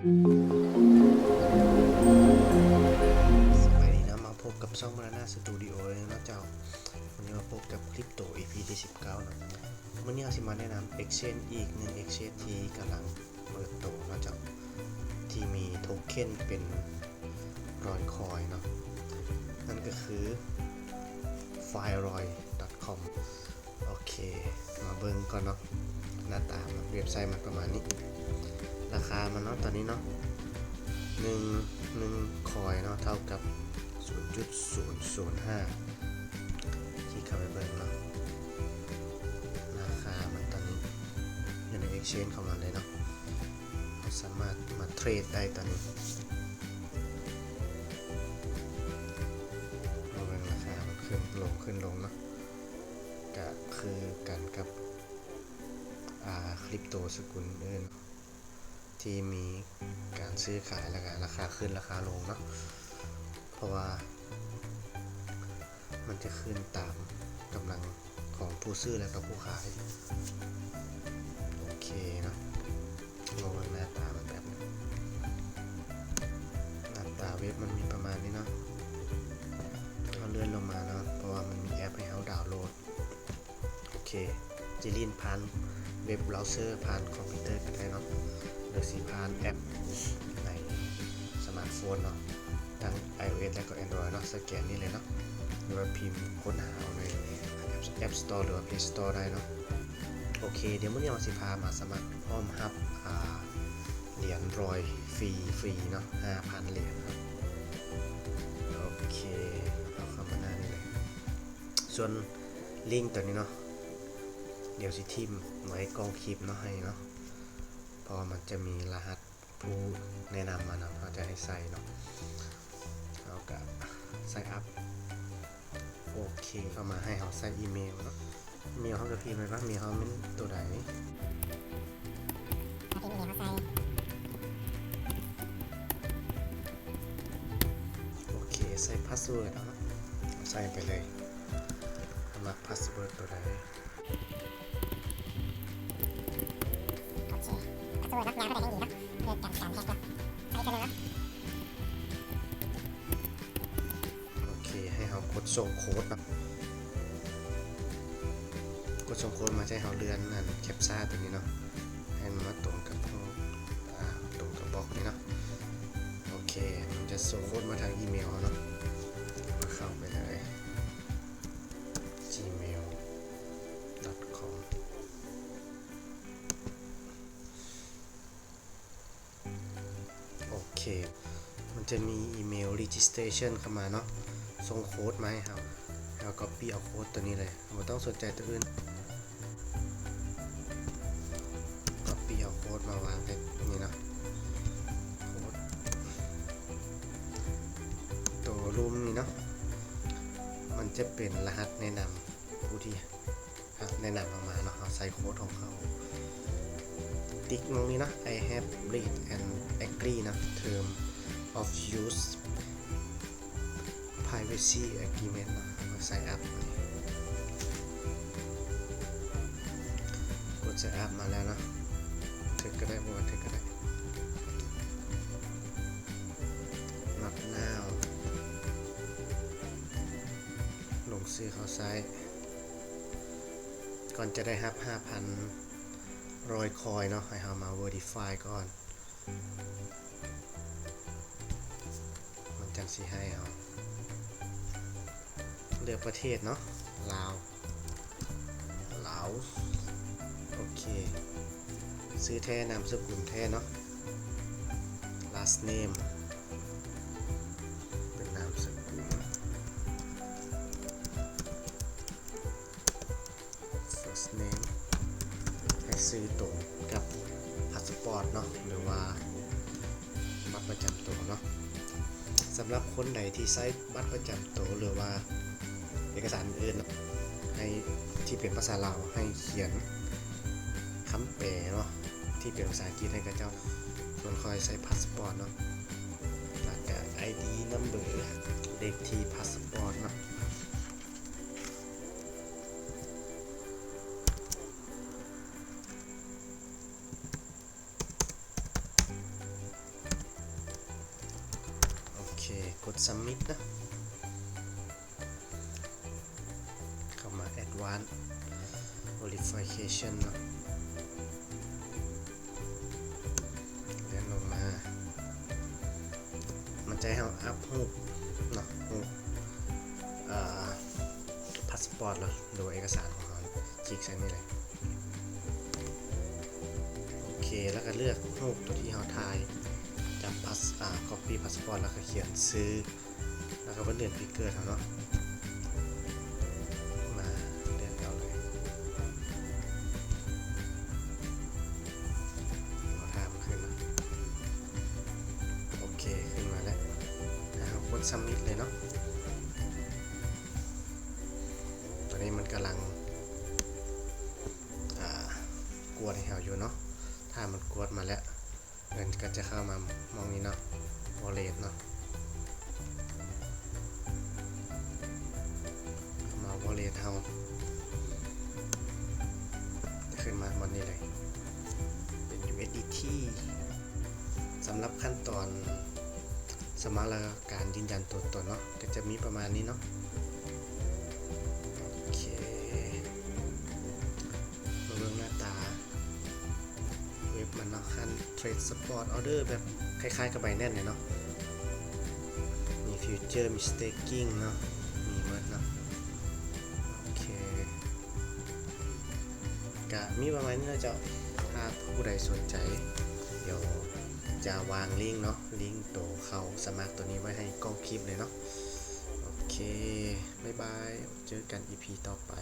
ສະບາຍດີເນາະ ມາພົບກັບຊ່ອງ Banana Studio ເລີຍເນາະເຈົ້າ. ວັນນີ້ມາພົບກັບ Crypto ອີພີທີສິບເກົ້າເນາະ. ມື້ນີ້ເຮົາຊິມາແນະນຳ Exchange ອີກໜຶ່ງ Exchange ທີ່ກຳລັງເປີດໂຕເນາະເຈົ້າ ທີ່ມີໂທເຄັນເປັນ Dogecoin ເນາະ, ນັ້ນກໍຄື Fileroy.com. ໂອເຄ ມາເບິ່ງກ່ອນເນາະ ໜ້າຕາມັນ ເວັບໄຊມັນປະມານນີ້. ລາຄາມັນເນາະ ຕອນນີ້ເນາະ ໜຶ່ງ ໜຶ່ງຄອຍເນາະ ເທົ່າກັບ ສູນຈຸດສູນສູນຫ້າ. ຄລິກເຂົ້າໄປເບິ່ງເນາະ ລາຄາມັນຕອນນີ້ຢູ່ໃນ Exchange ຂອງມັນເລີຍເນາະ. ເຮົາສາມາດມາເທຣດໄດ້ຕອນນີ້. ມາເບິ່ງລາຄາມັນຂຶ້ນລົງ ຂຶ້ນລົງເນາະ. ກະຄືກັນກັບ ອ່າ Crypto ສະກຸນອື່ນທີ່ມີການຊື້ຂາຍ ແລ້ວກະລາຄາຂຶ້ນລາຄາລົງເນາະ, ເພາະວ່າມັນຈະຂຶ້ນຕາມກຳລັງຂອງຜູ້ຊື້ ແລ້ວກະຜູ້ຂາຍ. ໂອເຄເນາະ ລອງເບິ່ງໜ້າຕາມັນແປັບໜຶ່ງ. ໜ້າຕາເວັບມັນມີປະມານນີ້ເນາະ. ເຮົາເລື່ອນລົງມາເນາະ ເພາະວ່າມັນມີແອັບໃຫ້ເຮົາດາວໂຫຼດ. ໂອເຄ ຈະຫຼິ້ນຜ່ານເວັບເບຣາເຊີ ຜ່ານຄອມພິວເຕີກໍໄດ້ເນາະ ຫຼືຊິຜ່ານແອັບໃນສະມາດໂຟນເນາະ ທັງ iOS ແລະກໍ Android ເນາະ. ສະແກນນີ້ເລີຍເນາະ ຫຼືວ່າພິມຄົ້ນຫາເອົາໃນ App Store ຫຼືວ່າ Play Store ໄດ້ເນາະ. ໂອເຄ ດຽວມື້ນີ້ເຮົາຊິພາມາສະໝັກພ້ອມຮັບ ອ່າ ຫຼຽນ Doge ຟຣີ ຟຣີເນາະ ຫ້າພັນຫຼຽນເນາະ. ໂອເຄ ເອົາເຂົ້າມາໜ້ານີ້ເລີຍ. ສ່ວນລິງໂຕນີ້ເນາະ ດຽວຊິຖິ້ມໄວ້ກ້ອງຄລິບເນາະ ໃຫ້ເນາະ ເພາະວ່າມັນຈະມີລະຫັດຜູ້ແນະນຳມານຳ ເຮົາຈະໃຫ້ໃສ່ເນາະ. ເຮົາກະ sign up. ໂອເຄ ເຂົ້າມາໃຫ້ເຮົາໃສ່ອີເມວເນາະ. ອີເມວເຮົາກະພິມໄວ້ເນາະ ອີເມວເຮົາແມ່ນໂຕໃດ. ເຮົາພິມອີເມວເຮົາໃສ່. ໂອເຄ ໃສ່ພາສເວີດເອົາເນາະ ໃສ່ໄປເລີຍ ເຮົາມັກພາສເວີດໂຕໃດ. ໂອເຄ ພາສເວີດເນາະ ຍາວເທົ່າໃດແຮ່ງດີເນາະ ເພື່ອກັນການແຮັກເນາະ. ໃສ່ເທົ່ານັ້ນເນາະ. ໂອເຄ ໃຫ້ເຮົາກົດສົ່ງໂຄດເນາະ ກົດສົ່ງໂຄດມາ ໃຫ້ເຮົາເລື່ອນອັນແຄັບຊາໂຕນີ້ເນາະ ໃຫ້ມັນມາຕົງກັບ ອາ ຕົງກັບບັອກນີ້ເນາະ. ໂອເຄ ມັນຈະສົ່ງໂຄດມາທາງອີເມວເຮົາເນາະ ເຮົາເຂົ້າໄປເລີຍ gmail.com. ໂອເຄ ມັນຈະມີອີເມວ registration ເຂົ້າມາເນາະ ສົ່ງໂຄດມາໃຫ້ເຮົາ ເຮົາ copy ເອົາໂຄດໂຕນີ້ເລີຍ ບໍ່ຕ້ອງສົນໃຈໂຕອື່ນ. copy ເອົາໂຄດມາວາງໃຫ້ນີ້ເນາະ ໂຄດໂຕລຸ່ມນີ້ເນາະ ມັນຈະເປັນລະຫັດແນະນຳຜູ້ທີ່ ແນະນຳເຮົາມາເນາະ ເຮົາໃສ່ໂຄດຂອງເຂົາ ຕິກໝ່ອງນີ້ເນາະ I have read and agree ເນາະ term of use privacy agreement ເນາະ ເຮົາກໍ sign up ກົດ sign up ມາແລ້ວເນາະ ບັນທຶກກໍໄດ້ ບໍ່ບັນທຶກກໍໄດ້ not now ລົງຊື່ເຂົ້າໃຊ້. ກ່ອນຈະໄດ້ຮັບຫ້າພັນ Dogecoin ເນາະ ໃຫ້ເຮົາມາ verify ກ່ອນ ມັນຈັ່ງຊິໃຫ້ເຮົາ ເລືອກປະເທດເນາະ ລາວ ລາວ ໂອເຄ ຊື່ແທ້ນາມສະກຸນແທ້ເນາະ last name ເປັນນາມສະກຸນ first name ໃຫ້ຊື່ຕົງກັບພາສປອດເນາະ ຫຼືວ່າບັດປະຈຳໂຕເນາະ. ສຳລັບຄົນໃດທີ່ໃຊ້ບັດປະຈຳໂຕ ຫຼືວ່າເອກະສານອື່ນເນາະ ໃຫ້ ທີ່ເປັນພາສາລາວ ໃຫ້ຂຽນຄຳແປເນາະ ທີ່ເປັນພາສາອັງກິດໃຫ້ເຂົາເຈົ້າ. ສ່ວນຂ້ອຍໃຊ້ພາສປອດເນາະ ແລ້ວກະ ID number ເລກທີ່ພາສປອດເນາະ. ກົດ Submit ເນາະ. ເຂົ້າມາ Advanced Verification ເນາະ ເລື່ອນລົງມາ ມັນຈະໃຫ້ເຮົາອັບຮູບເນາະ ຮູບ ເອີ ພາສປອດເນາະ ຫຼືວ່າເອກະສານຂອງເຮົາ ຈິກໃສ່ນີ້ເລີຍ. ໂອເຄ ແລ້ວກໍເລືອກຮູບຕົວທີ່ເຮົາຖ່າຍຈາກພາສ ອາ copy ພາສປອດ ແລ້ວກໍຂຽນຊື່ ແລ້ວກໍວັນເດືອນປີເກີດເຮົາເນາະ ມາເລືອກເອົາເລີຍ ລໍຖ້າມັນຂຶ້ນມາ. ໂອເຄ ຂຶ້ນມາແລ້ວ ແລ້ວເຮົາກົດ Submit ເລີຍເນາະ. ຕອນນີ້ມັນກຳລັງ ອາ ກວດໃຫ້ເຮົາຢູ່ເນາະ ຖ້າມັນກວດມາແລ້ວ ເງິນກໍຈະເຂົ້າມາໝ່ອງນີ້ເນາະ Wallet ເນາະ ເຂົ້າມາ Wallet ເຮົາ ຈະຂຶ້ນມາບ່ອນນີ້ເລີຍ ເປັນ USDT. ສຳລັບຂັ້ນຕອນສະໝັກ ແລ້ວການຢືນຢັນຕົວຕົນເນາະ ກໍຈະມີປະມານນີ້ເນາະ. ໂອເຄ ມາເບິ່ງໜ້າຕາເວັບມັນເນາະ ຂັ້ນ Trade Spot Order ແບບຄ້າຍໆກັບ Binance ເລີຍເນາະ ມີ Future ມີ Staking ເນາະ ມີໝົດເນາະ. ໂອເຄ ກະມີປະມານນີ້ເນາະເຈົ້າ ຖ້າຜູ້ໃດສົນໃຈ ດຽວຈະວາງລິ້ງເນາະ ລິ້ງໂຕເຂົ້າສະໝັກໂຕນີ້ໄວ້ໃຫ້ກ້ອງຄລິບເລີຍເນາະ. ໂອເຄ ບາຍບາຍ ເຈີກັນ ອີພີ ຕໍ່ໄປ.